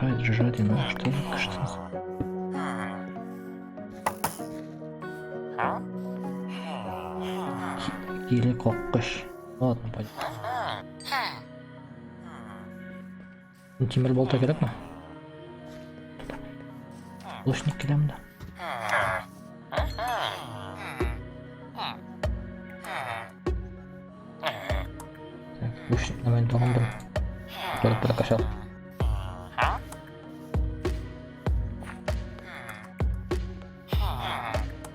Жадина, что за что? Кире каккыч. Ладно, пойдем. Тимер балта кирәкме? Лучник килә монда. Так, лучник на тагын бер. Күреп прокачал.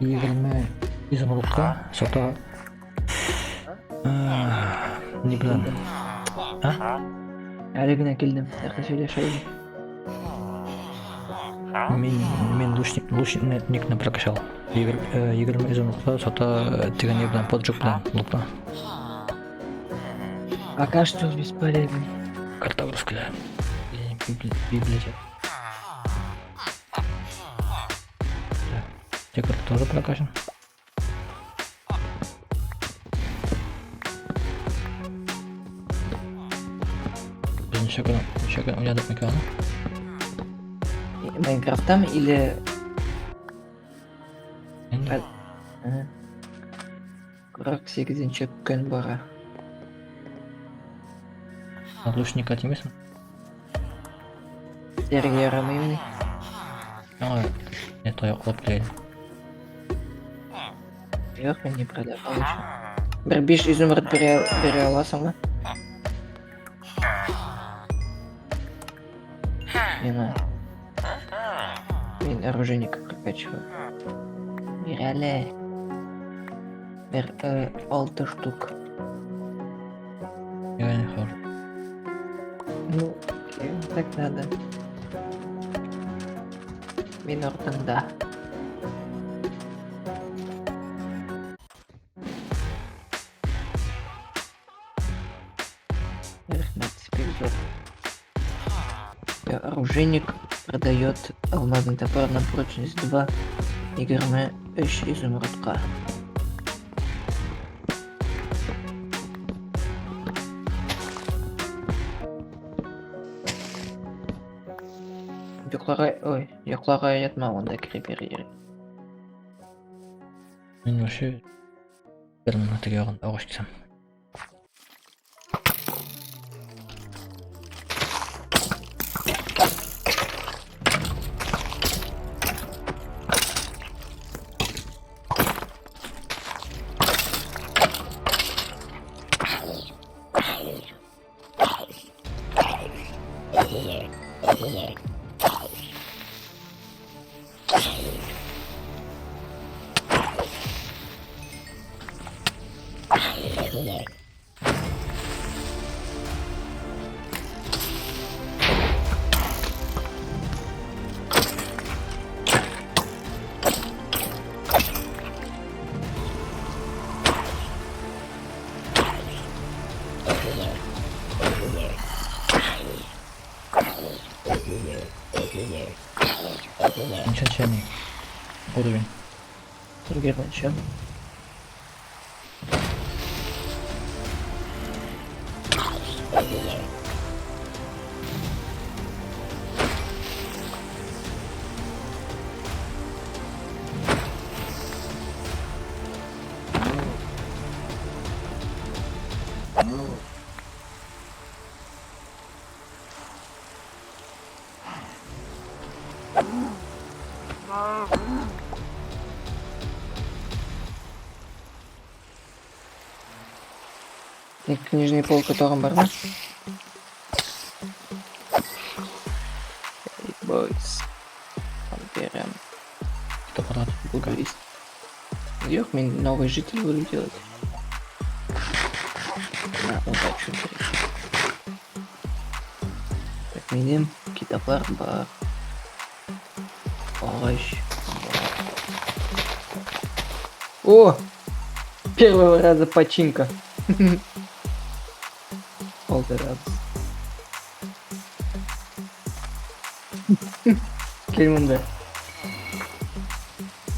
20 изумрудка сата не беләм. А? Әле генә килдем. Нәрсә сөйләшә идем? Мин лучникны прокачал. 20 изумрудка сата теге не белән поджог белән лукта. Пока что бесполезный. Картограф килә. Библиотека. Так, тоже прокачан. Без ничә көн уйнадык микән аны? Майнкрафтам или... Инде 48 көн бара. Лучника тимисең? Сергей ярамыймыни? Яңа не таяклап килә. Юк, мин не продавал еще. Бер 5 изумруд бирә аласыңмы? Миңа. Мин оружейника прокачиваю. Бир әле. Бер 6 штук. Я не хожу. Ну, так надо. Мин артыңда. Рәхмәт, бик зур. Оружейник продает алмазный топор на прочность 2, 23 изумрудка. Йокларга, ой, йокларга ятма монда крипер йөри. Мин вообще бер минут теге ягында агач кисәм. Ничәнче ни? Уровень. 20-нче. Так, книжный полка тагын бармы? Hey, boys. Берем. Китапханә. Буду есть. Юк, мин новый житель буду делать. На удачу, короче. Так, минем китаплар бар. Агач бар. О! Первого раза починка. Полтора. Кил монда.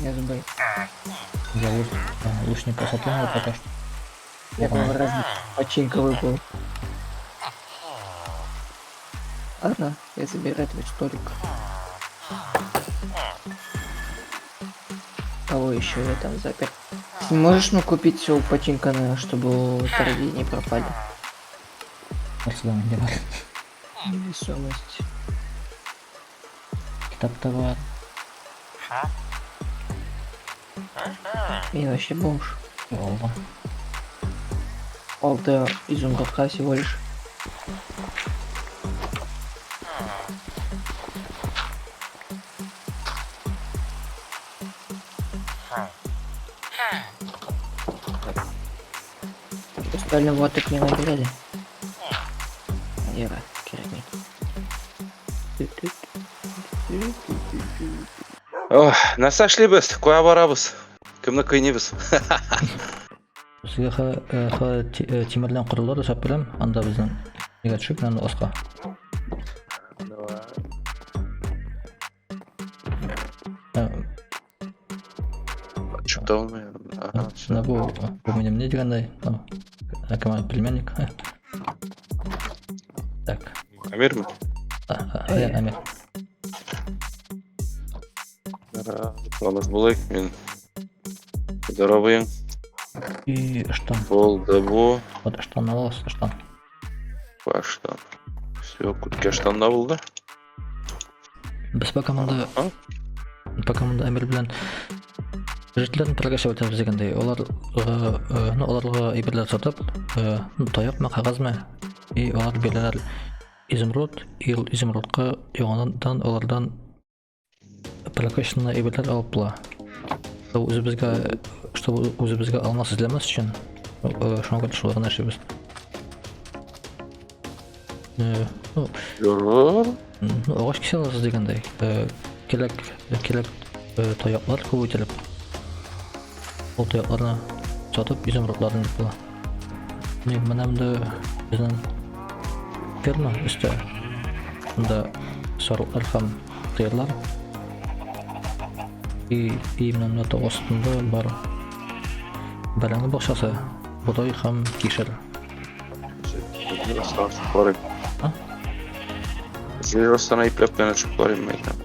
Язбай. Я лучника сату пока что. Первого раза починка выпала. Ладно, я забираю твой столик. Кого еще я там запер? Ты не можешь ну купить все у починкана, чтобы торги не пропали? Нәрсәдән инде бар. Невесомость. Китап та бар. Я вообще бомж. Алган. Алты изумрудка всего лишь. Остального так не набирали. Яра, кирәкми. Ох, нәрсә эшлибез? Кая барабыз? Кемне кыйныйбыз? Сезгә ха, ха тимердән кораллар ясап бирәм. Анда безнең нигә төшеп, анда аска. Э, Чүп тә булмый. Ага, всё. Менә бу минем ни дигәндәй, ну, кем племянник. Так. Әмирме? Әйе, Әмир. Таныш булыйк, мин здоровыйм. И ыштан. Булды бу. Вот ыштан алабыз, ыштан. Баштан. Все, күткә штан да булды. Без пока монда А? пока монда Әмир белән җегетләрне торга үтәбез дигәндәй, аларга, ну, аларга әйберләр сатып, ну, таякмы, кәгазьме, и алар бирәләр изумруд, и ул изумрудка яңадан алардан прокачанный әйберләр алып була. Чтобы үзебезгә, чтобы үзебезгә алмаз эзләмәс өчен, шуңа күрә шулай гына эшлибез. Ну, Ярар. ну, агач кисә аласыз дигәндәй. Кирәк, кирәк таяклар күп ителеп. Ул таякларны сатып изумрудларын алып була. Менә менә монда безнең ферма өстә. Монда сарыклар һәм сыерлар. И менә монда тау астында бар бәрәңге бакчасы, бодай һәм кишер. Җир астына төшеп карыйм. А? Җир астына ипләп кенә төшеп карыйм әйтәм.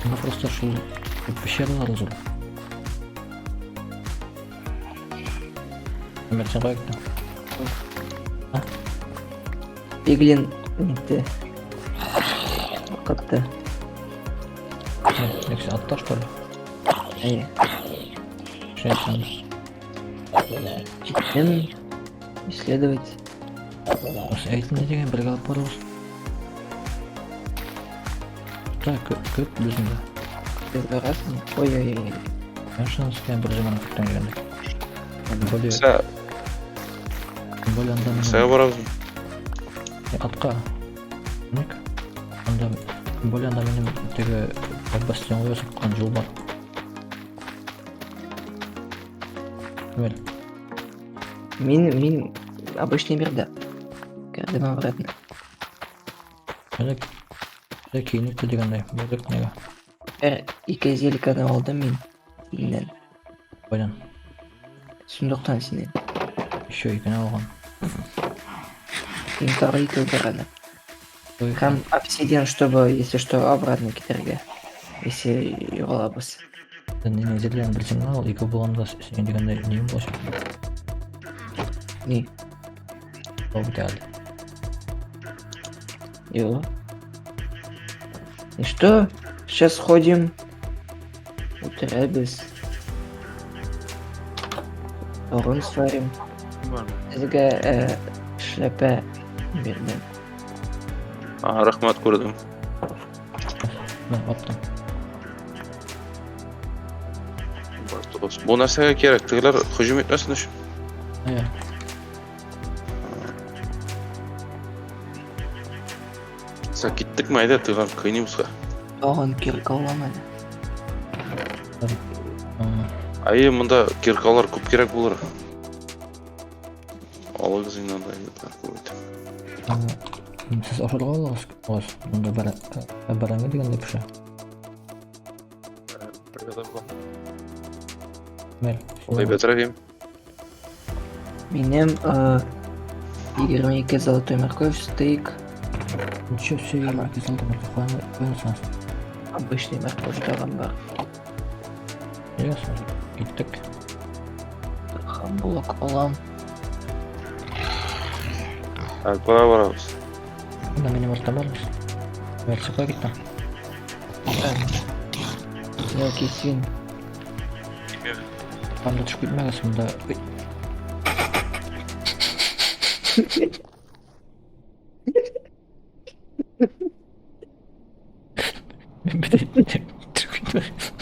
Монда просто шул пещералар зур. Әмир, син кая киттең? Пиглин нитте. Катты. Ник син атта, что ли? Әйе. Шәй син. Киттем. Исследовать. Син әйттең дигән бергә алып барабыз. Так, көт безне. Без барасың? Ой-ой-ой. Конечно, син бер заман көттең дигәндәй. Более, Сә, более анда сә минем барабыз. атка. Ник? Анда более анда минем теге бастионга ясап юл бар. Әмир, Мин обычный мирда. Кердем обратно. менә менә киенеп тә дигәндәй, булдык нигә? Бер ике зельканы алдым мин. Синнән. Кайдан? Сундуктан синнән. Еще икене алган. Мин тагы икәү бар әле. Ой, Һәм обсидиан, чтобы, если что, обратно китәргә. Если югалабыз. Син неме зелен берсен ал, ике булганда син дигәндәй нең булачак? Ни? Ул бит әле. Юк. И что? Сейчас сходим. Үтерәбез. Орын сварим. Сезгә эшләпә бирдем. Ага, рәхмәт күрдем. Менә аттым. Бартос. Бу нәрсәгә кирәк? Тегеләр һөҗүм итмәсен өчен. Әйе. Сә киттекме әйдә, тегеләр кыйныйбыз. Тагын кирка алам әле. Әйе, монда киркалар күп кирәк булыр. Алыгыз инде анда әйбәтләр күп итеп. Сез ашарга алыгыз, алыгыз. Монда бәрәңге дигәндәй пешә. Әмир, Әйбәтрәк им. Минем 22 золотой морковь, стейк, Ничего все, 22 золотой морковь, куймасаң. Обычный морковь тагын бар. Ясно. Киттек. Блок алам. Ә, кая барабыз? Менә минем арттан барабыз. Версия кая киттең? Мелкий свин. Анда төшеп китмәгез монда. Ой. Төшеп китмәгез.